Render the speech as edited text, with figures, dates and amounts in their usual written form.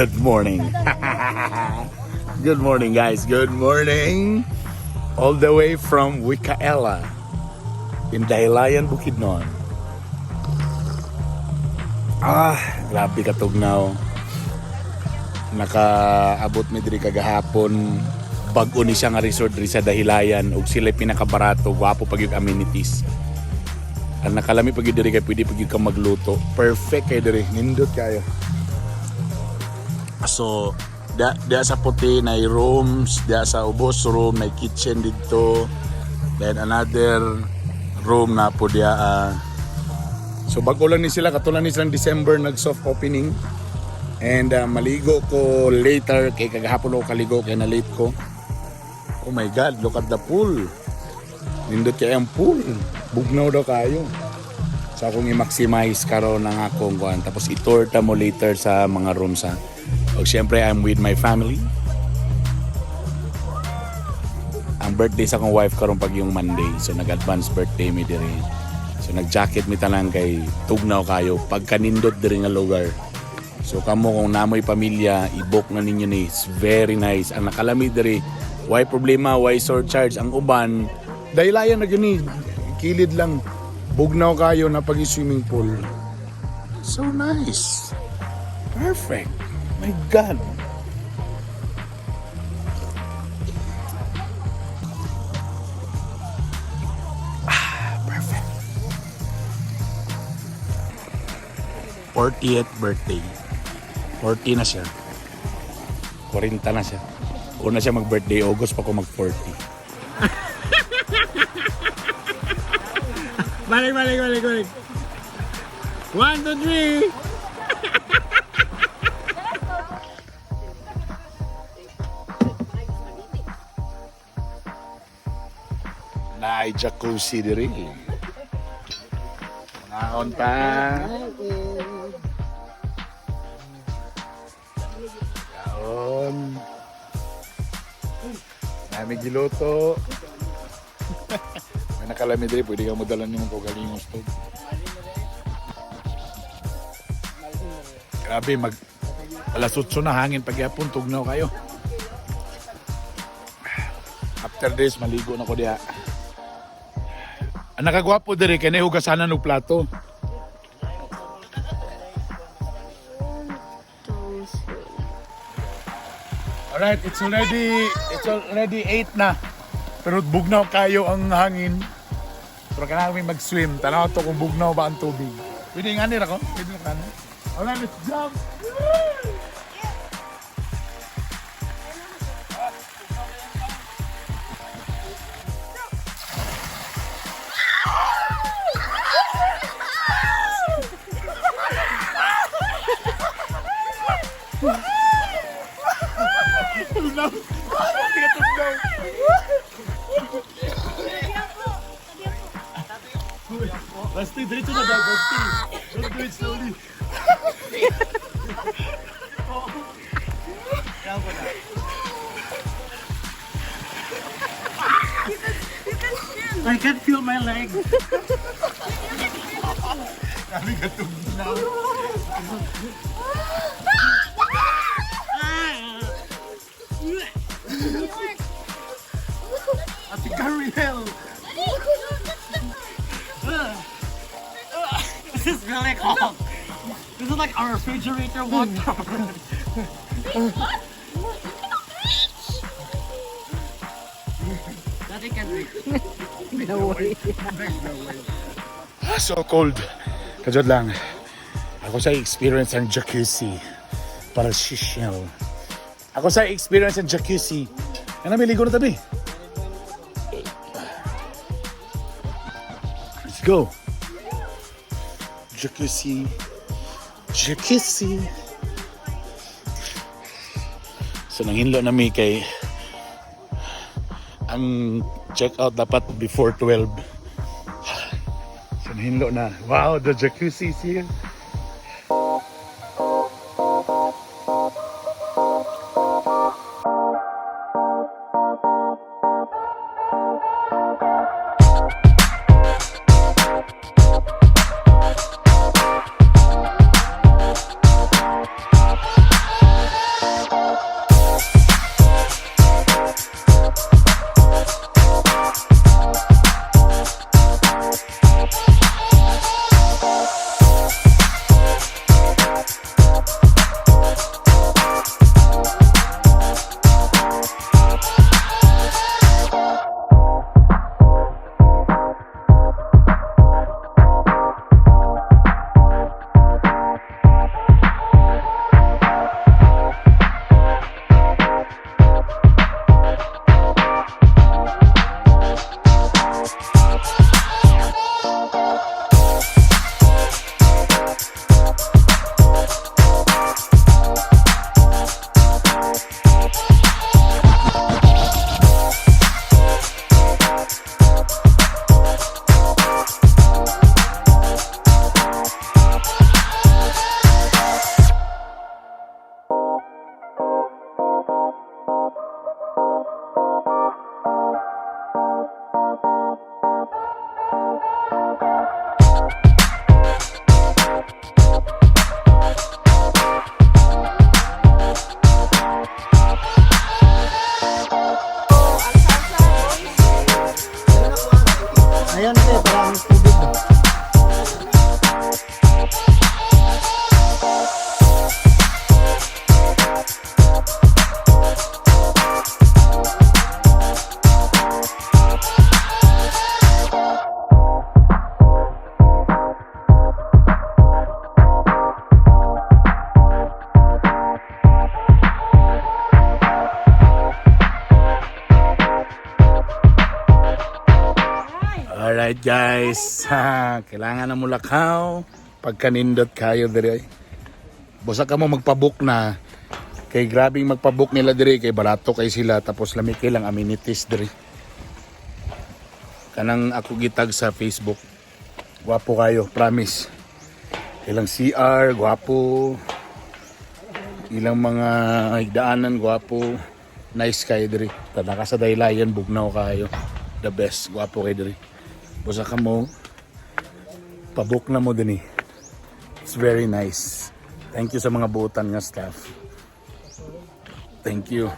Good morning. Good morning, guys. Good morning. All the way from Wicaella in Dahilayan, Bukidnon. Ah, grabe katugnaw. Nakaabot mi diri kagahapon. Bag-o ni siya nga resort diri sa Dahilayan ug sila pinakabarato, gwapo pag yung amenities. Ang nakalami pag diri kay pwede pag ka magluto. Perfect kay diri, nindot kayo. So, da sa puti na rooms, da sa ubos room na kitchen dito. Then another room na po diya. So bago lang ni sila, katulad ni silang December nag soft opening. And maligo ko later kay kagahapon ako kaligo kay na late ko. Oh my God, look at the pool. Nindot kay ang pool. Bugnaw daw kayo. So akong i-maximize karon ang akong kuan. Tapos i-tour ta mo later sa mga rooms ha. O siyempre, I'm with my family. Ang birthday sa akong wife karon pag yung Monday. So nag-advance birthday mi diri. So nag-jacket mi tanan kay tugnaw kayo pagkanindot diri nga lugar. So kamo kung namoy pamilya, i-book na ninyo ni. It's very nice. Ang nakalami diri, why problema, why surcharge ang uban. Dahilayan na gani, kilid lang. Bugnaw kayo na pag swimming pool. So nice. Perfect. My God. Ah, perfect. 40th birthday. 40 na siya. 40 na siya. Una siya mag-birthday, August pa ko mag-40. Balik, balik, balik, balik. One, two, three. Naay jacuzzi diri. Naon ta. Kaon. Nami giluto. May nakalami diri, pwede ka mo dala nimo kaugalingong stove. Grabe, mag alas 8 na hangin pagyapon, tugnaw kayo. After this, maligo na ko diha. Ang nakagwapo diri kay hugasanan og plato. Alright, it's already 8 na. Pero bugnaw kayo ang hangin. Pero kailangan kami mag-swim. Tanaw to kung bugnaw ba ang tubig. Pwede nga nila ko? Pwede na kanan. Alright, let's jump! Tugnaw! Tugnaw! Basti, diretso na ba? Basti. Don't do it slowly. I can't feel my leg. Kami katugnaw. Ate Gabriel! This is really cold. This is like our refrigerator water. Daddy can reach. No way. Ah, so cold. Kajod lang. Ako sa experience ang jacuzzi. Para shishel. Ako sa experience ang jacuzzi. Ano, may ligo na tabi. Let's go. Jacuzzi. Jacuzzi. So nanghinlo na mi kay ang check out dapat before 12. So nahinlo na. Wow, the jacuzzi is here. Ayan te, parang tubig. Alright guys, kailangan na mulakaw. Pagkanindot kayo diri. Busa ka mo magpabook na. Kay grabing magpabook nila diri kay barato kay sila, tapos lami kay lang amenities diri. Kanang ako gitag sa Facebook. Gwapo kayo, promise. Ilang CR, gwapo. Ilang mga higdaanan, gwapo. Nice kayo diri. Tanaka sa Daylayan, bugnaw kayo. The best, gwapo kayo diri. Busa ka mo, pabook na mo din eh. It's very nice. Thank you sa mga buutan nga staff. Thank you.